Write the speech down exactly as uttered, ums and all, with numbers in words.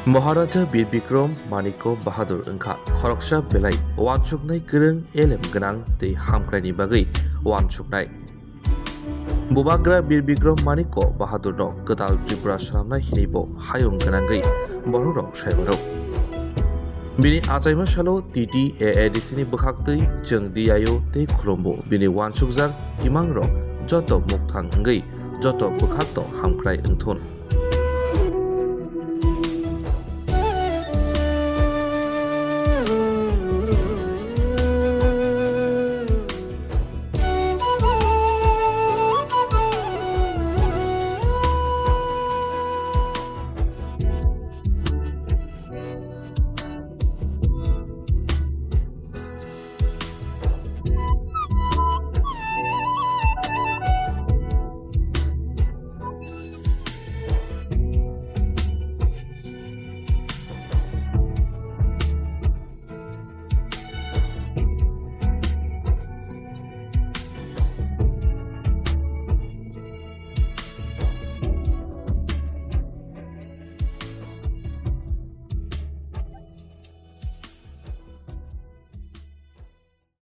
Maharaja Bir Bikram Manikya Bahadur wngkha khoroksa belai uansuknai kwrwng elem gwnang tei hamkraini bagwi uansuknai. Bubagra Bir Bikram Manikya Bahadurno kwtal Tripura swnamnai hinwibo hayung gwnangwi bororok saimano. Bini achaima salo T T A A D C ni bwkhaktwi chwng D I O tei khulumbo bini uansukjak imangrok joto mukthang wngwi joto bwkhakto hamkrai wngthun.